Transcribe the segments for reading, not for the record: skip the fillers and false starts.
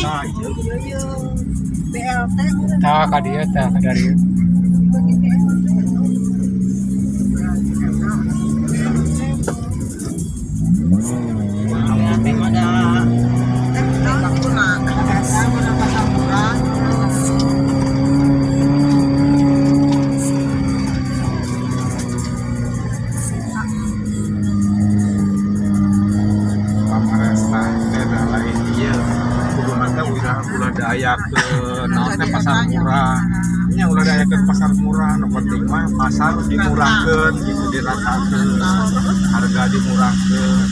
Tah, ieu. Iya, BLT. Tah ka dieu tah ka dari. Ke naon teh pasar murah. Nya ulah diayakeun pasar murah, nu penting mah pasar dimurahkeun gitu, diratakeun. Harga dimurahkeun.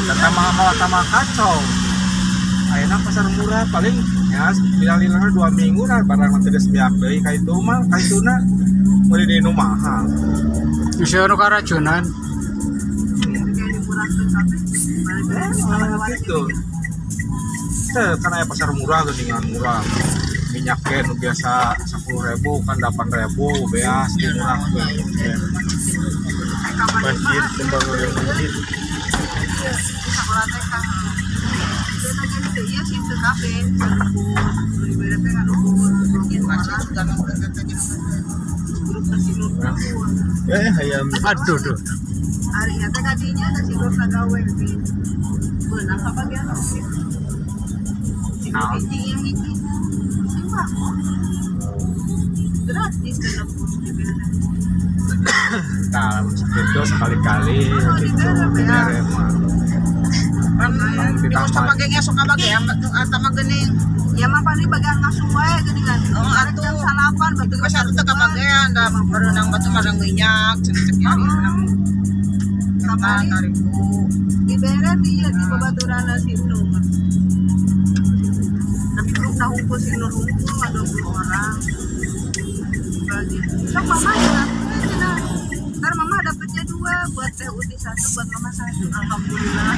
Dan tambah malah tambah kacau. Ayeuna pasar murah paling ya lila-lilana 2 minggu lah barang nanti geus beak deui ka itu mah, ka ituna meuli di nu mahal. Bisa nu karacunan. Gitu. Teh kan aya pasar murah geuningan murah. Minyak ge nu biasa 10.000 kan 8.000 beas dimurahkeun. Masjid, pembangunan masjid. Eh, hayam. Aduh duh. Nah, itu sekali-kali gitu dibere mah. Kan ditambah sok bagian atama geuning. Ya mah paling bagian ngasuh wae geuningan. Oh, atuh jam salapan batu geus atuh teu kabagean da baru nang batu marang minyak cek-cek ya nang. Kamari dibere di ieu di babaturanna si Nur. Tapi grup na hungkul si Nur hungkul mah 20 orang. Bagi. Sok mama ya. Ntar mama dapetnya 2 buat Teh Uti 1 buat mama 1. Alhamdulillah.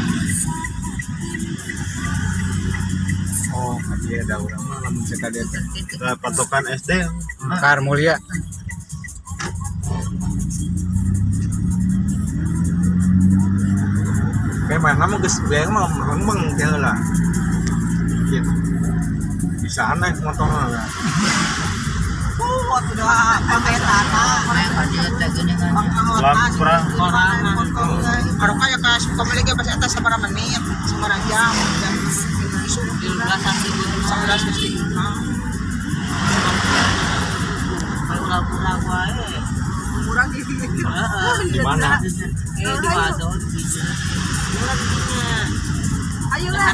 Oh, dia ada urang mah lamun cek ka dieu teh. Patokan SD. Mekar Mulia. Kayak mana mah geus beang mah rembeng teh heula. Gitu. Bisa naik motorna lah. Udah pametan. Kalau kayak ke Sukameli ge pas eta sabaraha menit, sabaraha jam, jam isuk 11 geus di imah. Murah-murah wae. Murah gitu. Heeh. Di mana? Di Wadon. Murah di dinya. Ayo lah.